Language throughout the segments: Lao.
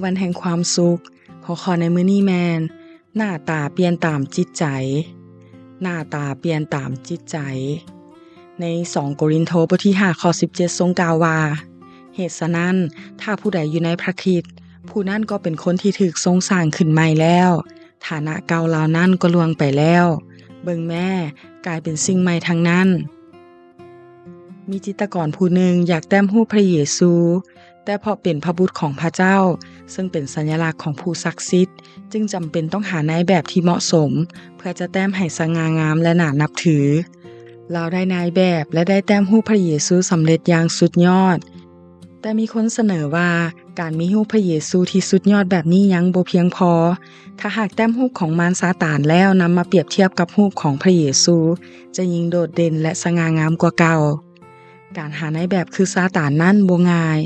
ວັນແຫ່ງຄວາມສຸກ. ຫົວຂໍ້ໃນມື້ນີ້ແມ່ນ ໜ້າຕາປ່ຽນຕາມຈິດໃຈ. ໜ້າຕາປ່ຽນຕາມຈິດໃຈ. ໃນສອງໂກລິນໂທ ບົດທີຫ້າ ຂໍ້ສິບເຈັດ ຊົງກ່າວວ່າ, ເຫດສະນັ້ນ, ຖ້າຜູ້ໃດຢູ່ໃນພຣະຄຣິດ, ຜູ້ນັ້ນກໍເປັນຄົນທີ່ຖືກຊົງສ້າງຂຶ້ນໃໝ່ແລ້ວ. ຖານະເກົ່າເຫຼົ່ານັ້ນກໍລ່ວງໄປແລ້ວ. ເບິ່ງແມ້, ກາຍເປັນສິ່ງໃໝ່ທັງນັ້ນ. ມີຈິດຕະກອນຜູ້ໜຶ່ງຢາກແຕ້ມຮູບພຣະເຢຊູ, ແຕ່ເພາະເປັນພຣະບຸດຂອງພຣະເຈົ້າ, ເຊິ່ງເປັນສັນຍະລັກຂອງຜູ້ສັກສິດ, ຈຶ່ງຈຳເປັນຕ້ອງຫານາຍແບບທີ່ເໝາະສົມ ເພື່ອຈະແຕ້ມໃຫ້ສະຫງ່າງາມ ແລະ ໜ້ານັບຖື. ລາວໄດ້ນາຍແບບ ແລະ ໄດ້ແຕ້ມຮູບພຣະເຢຊູສຳເລັດຢ່າງສຸດຍອດ. ແຕ່ມີຄົນສະເໜີວ່າ ການມີຮູບພຣະເຢຊູທີ່ສຸດຍອດແບບນີ້ຍັງບໍ່ພຽງພໍ. ຖ້າຫາກແຕ້ມຮູບຂອງມານຊາຕານແລ້ວນຳມາປຽບທຽບກັບຮູບຂອງພຣະເຢຊູ, ຈະຍິ່ງໂດດເດັ່ນ ແລະ ສະຫງ່າງາມກວ່າເກົ່າ. ການຫານາຍແບບຄືຊາຕານນັ້ນບໍ່ງ່າຍ,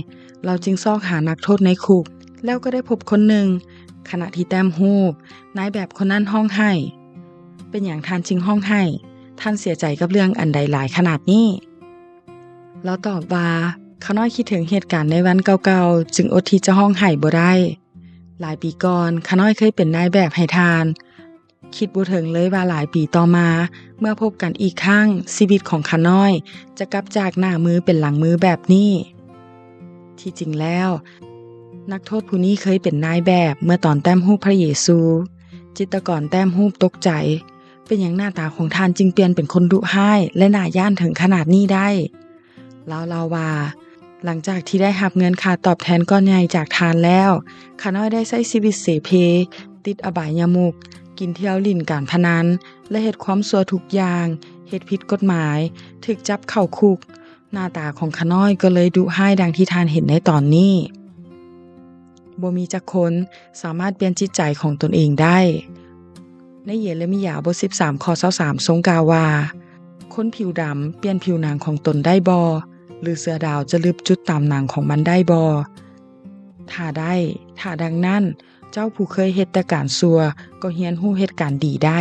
ລາວຈຶ່ງຊອກຫານັກໂທດໃນຄຸກ, ແລ້ວກໍໄດ້ພົບຄົນໜຶ່ງ. ຂະນະທີ່ແຕ້ມຮູບ, ນາຍແບບຄົນນັ້ນຮ້ອງໄຫ້. ເປັນຫຍັງທ່ານຈຶ່ງຮ້ອງໄຫ້? ທ່ານເສຍໃຈກັບເລື່ອງອັນໃດຫຼາຍຂະໜາດນີ້? ລາວຕອບວ່າ, ຂ້ານ້ອຍຄິດເຖິງເຫດການໃນວັນເກົ່າໆ, ຈຶ່ງອົດທີ່ຈະຮ້ອງໄຫ້ບໍ່ໄດ້. ຫຼາຍປີກ່ອນ, ຂ້ານ້ອຍເຄີຍເປັນນາຍແບບໃຫ້ທ່ານ. ຄິດບໍ່ເຖິງເລີຍວ່າຫຼາຍປີຕໍ່ມາ, ເມື່ອພົບກັນອີກຄັ້ງ, ຊີວິດຂອງຂ້ານ້ອຍຈະກັບຈາກໜ້າມືເປັນຫຼັງມືແບບນີ້. ທີ່ຈິງແລ້ວ, ນັກໂທດຜູ້ນີ້ເຄີຍເປັນນາຍແບບເມື່ອຕອນແຕ້ມຮູບພຣະເຢຊູ. ຈິດຕະກອນແຕ້ມຮູບຕົກໃຈ. ເປັນຫຍັງໜ້າຕາຂອງທ່ານຈຶ່ງປ່ຽນເປັນຄົນດຸຮ້າຍ ແລະ ໜ້າຢ້ານເຖິງຂະໜາດນີ້ໄດ້? ລາວເລົ່າວ່າ, ຫຼັງຈາກທີ່ໄດ້ຮັບເງິນຄ່າຕອບແທນກ້ອນໃຫຍ່ຈາກທ່ານແລ້ວ, ຂ້ານ້ອຍໄດ້ໃຊ້ຊີວິດເສເພ, ຕິດອະບາຍຍະມຸກ, ກິນທ່ຽວຫຼິ້ນການພະນັນ ແລະ ເຮັດຄວາມຊົ່ວທຸກຢ່າງ, ເຮັດຜິດກົດໝາຍ, ຖືກຈັບເຂົ້າຄຸກ. ໜ້າຕາຂອງຂ້ານ້ອຍກໍເລີຍດຸຮ້າຍດັ່ງທີ່ທ່ານເຫັນໃນຕອນນີ້. ບໍ່ມີຈັກຄົນສາມາດປ່ຽນຈິດໃຈຂອງຕົນເອງໄດ້. ໃນເຢເຣມີຍາ ບົດສິບສາມ ຂໍ້ຊາວສາມ ຊົງກ່າວວ່າ, ຄົນຜິວດຳປ່ຽນຜິວໜັງຂອງຕົນໄດ້ບໍ່? ຫຼື ເສືອດາວຈະລຶບຈຸດຕາມໜັງຂອງມັນໄດ້ບໍ່? ຖ້າໄດ້, ຖ້າດັ່ງນັ້ນ, ເຈົ້າຜູ້ເຄີຍເຮັດແຕ່ການຊົ່ວ ກໍຮຽນຮູ້ເຮັດການດີໄດ້.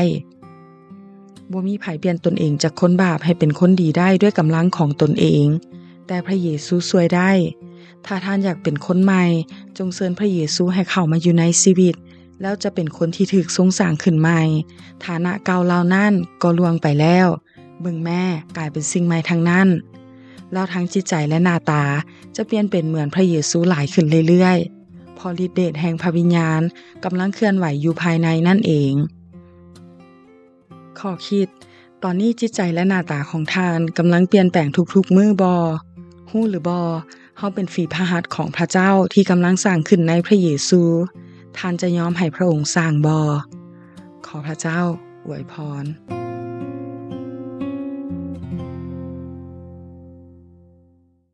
ບໍ່ມີໃຜປ່ຽນຕົນເອງຈາກຄົນບາບໃຫ້ເປັນຄົນດີໄດ້ດ້ວຍກຳລັງຂອງຕົນເອງ, ແຕ່ພຣະເຢຊູຊ່ວຍໄດ້. ຖ້າທ່ານຢາກເປັນຄົນໃໝ່, ຈົ່ງເຊີນພຣະເຢຊູໃຫ້ເຂົ້າມາຢູ່ໃນຊີວິດ, ແລ້ວຈະເປັນຄົນທີ່ຖືກຊົງສ້າງຂຶ້ນໃໝ່. ຖານະເກົ່າເຫຼົ່ານັ້ນກໍລ່ວງໄປແລ້ວ. ເບິ່ງແມ້, ກາຍເປັນສິ່ງໃໝ່ທັງນັ້ນ. ແລ້ວທັງຈິດໃຈ ແລະ ໜ້າຕາຈະປ່ຽນເປັນເໝືອນພຣະເຢຊູຫຼາຍຂຶ້ນເລື້ອຍໆ, ເພາະລິດເດດແຫ່ງພຣະວິນຍານກຳລັງເຄື່ອນໄຫວຢູ່ພາຍໃນນັ້ນເອງ. ຂໍ້ຄິດ, ຕອນນີ້ຈິດໃຈ ແລະ ໜ້າຕາຂອງທ່ານກຳລັງປ່ຽນແປງທຸກໆມື້ບໍ່? ຮູ້ຫຼືບໍ່, ເຮົາເປັນຝີພະຫັດຂອງພຣະເຈົ້າທີ່ກຳລັງສ້າງຂຶ້ນໃນພຣະເຢຊູ. ທ່ານຈະຍອມໃຫ້ພຣະອົງສ້າງບໍ່? ຂໍພຣະເຈົ້າອວຍພອນ.